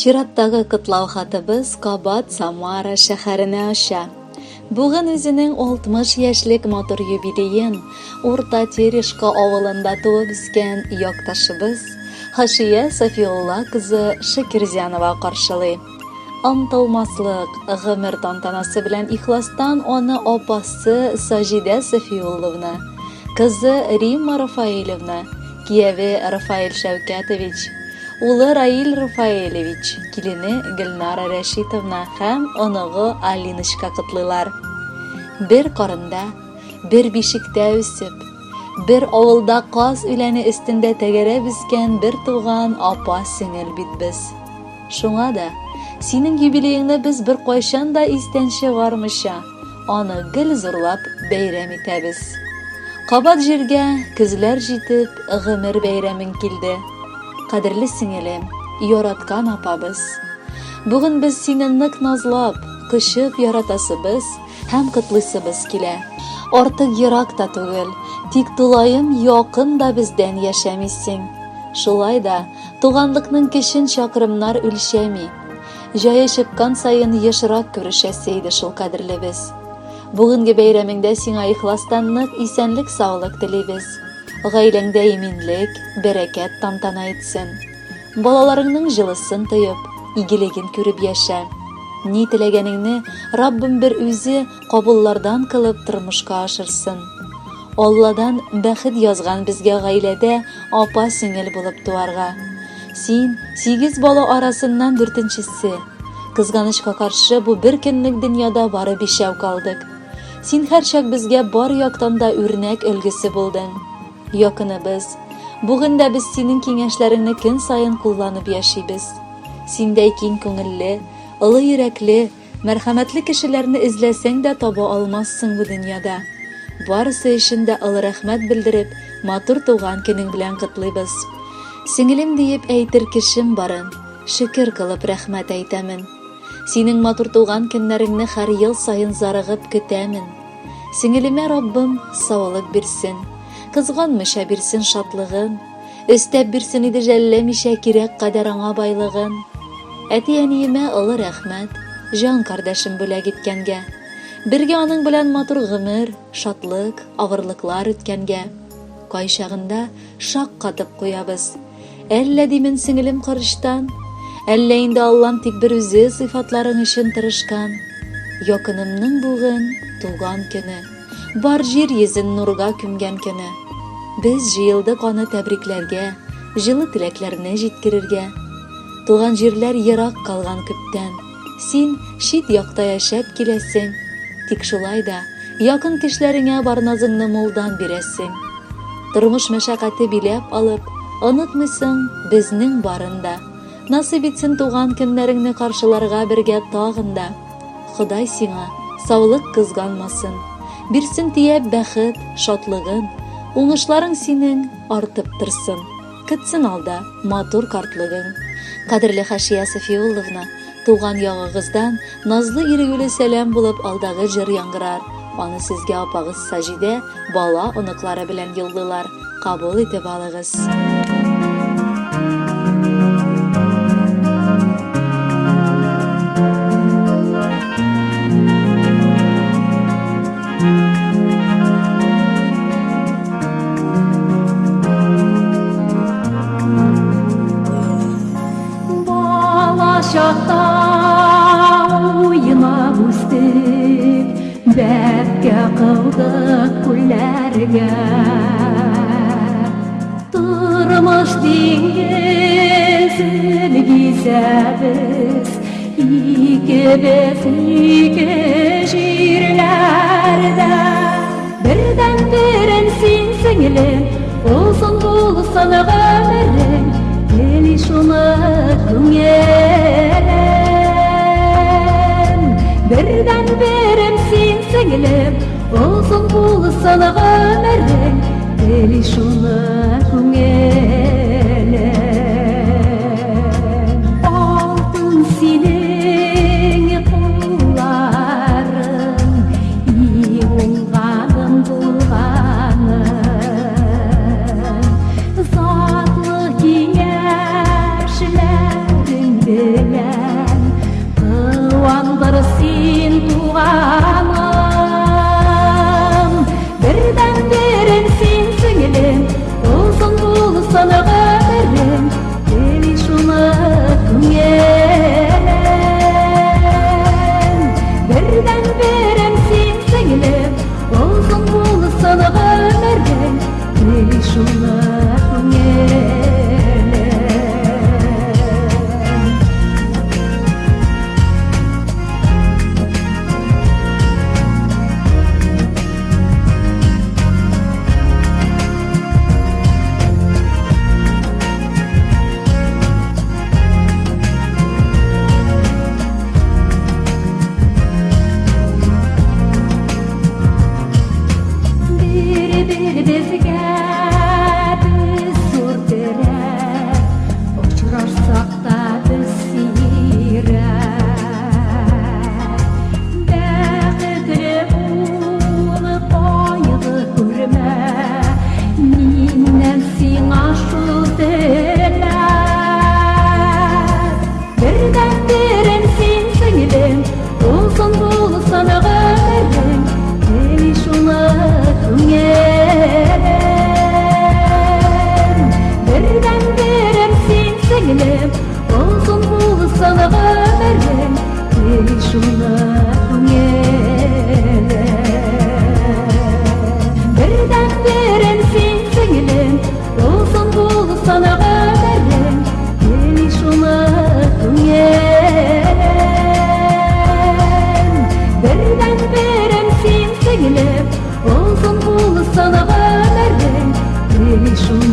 Чираттагы котлау хатыбыз кабат Самара шәһәренә оча. Бүген үзенең 60 яшьлек матур юбилеен Урта Терешка авылында туып үскән якташыбыз Хашия Сафиулла кызы Шакирзянова каршылый. Онытылмаслык гомер тантанасы белән ихластан аны апасы Саҗидә Сафиулловна, кызы Римма Рафаэлевна, кияве Рафаэль Шәүкәтович, Улы Раил Рафаэлевич, килене Гөлнара Рәшитовна һәм оныгы Алиночка котлыйлар. Бер карында, бер бишектә үсеп, бер авылда каз үләне өстендә тәгәрәп үскән бер туган апа-сеңел бит без. Шуңа да синең юбилееңны без беркайчан да истән чыгармыйча, аны гел зурлап бәйрәм итәбез. Кабат җиргә көзләр җитеп, гомер бәйрәмең килде. Кадерле сеңелем, яраткан апабыз. Бүген без сине нык назлап, кочып яратасыбыз һәм котлыйсыбыз килә. Артык ерак та түгел, тик тулаем якын да бездән яшәмисең. Шулай да, туганлыкның көчен чакрымнар үлчәми. Җае чыккан саен ешрак күрешәсе иде шул кадерлебез. Бүгенге бәйрәмеңдә сиңа ихластан нык исәнлек-саулык телибез. Гаиләңдә иминлек, бәрәкәт тантана итсен. Балаларыңның җылысын тоеп, игелеген күреп яшә. Ни теләгәнеңне Раббым бер үзе кабуллардан кылып тормышка ашырсын. Алладан бәхет язган безгә гаиләдә апа-сеңел булып туарга. Син, сигез бала арасыннан дүртенчесе. Кызганычка каршы, бу бер көнлек дөньяда бары бишәү калдык. Син һәрчак безгә бар яктан да үрнәк өлгесе булдың. Якыныбыз. Бүген дә без синең киңәшләреңне көн саен кулланып яшибез. Синдәй киң күңелле, олы йөрәкле, мәрхәмәтле кешеләрне эзләсәң дә таба алмассың бу дөньяда. Барысы өчен дә олы рәхмәт белдереп, матур туган көнең белән котлыйбыз. Сеңелем диеп әйтер кешем барын, шөкер кылып рәхмәт әйтәмен. Синең матур туган көннәреңне һәр ел саен зарыгып көтәмен. Сеңелемә Раббым саулык бирсен, кызганмыйча бирсен шатлыгын, өстәп бирсен иде жәлләмичә кирәк кадәр аңа байлыгын. Әти-әниемә олы рәхмәт, җан кардәшем бүләк иткәнгә. Бергә аның белән матур гомер, шатлык, авырлыклар үткәнгә. Кайчагында шаккатып куябыз. Әллә димен сеңелем корычтан, әллә инде Аллам тик бер үзе сыйфатларың өчен тырышкан. Якынымның бүген туган көне, бар җир йөзен нурга күмгән көне. Без җыелдык аны тәбрикләргә, җылы теләкләрне җиткерергә. Туган җирләр ерак калган күптән. Син чит якта яшәп киләсең. Тик шулай да якын кешеләреңә бар назыңны мулдан бирәсең. Тормыш мәшәкате биләп алып, онытмыйсың безнең барын да. Насыйп итсен туган көннәреңне каршыларга бергә тагын да. Ходай сиңа саулык кызганмасын, бирсен төяп бәхет, шатлыгын, уңышларың синең артып торсын. Көтсен алда матур картлыгың. Кадерле Хәшия Сафиулловна, туган ягыгыздан назлы ирегүле сәлам булып алдагы җыр яңгырар. Аны сезгә апагыз Саҗидә бала оныклары белән юллыйлар. Кабул итеп алыгыз. Бала чакта уйнап үстек, бәбкә кылдык күлләргә. Тормыш диңгезен гизәбез, икебез ике җирләрдә. Бердән-берем син, сеңелем, озын булсын гомерең, тели шуны күңелем. Бердән-берем син, сеңелем, озын булсын гомерең, тели шуны күңелем. Алтын синең кулларың, и уңганым булганың. Затлы киңәшләрең белән. булсын гомерең, тели шуны күңелем. Бердәнберем син, сеңлем, озын булсын гомерең, тели шуны күңелем. Бер-беребезгә без зур терәк, очрашсак та без сирәк. Бәхетле бул, кайгы күрмә, миннән сиңа шул теләк. Бердәнберем син, сеңлем, озын булсын гомерең, тели шуны күңелем. Бердәнберем син, сеңлем, озын булсын гомерең, тели шуны күңелем. Бердәнберем син, сеңлем, озын булсын гомерең, тели шуны күңелем. Бердәнберем син, сеңлем, озын булсын гомерең, тели шуны.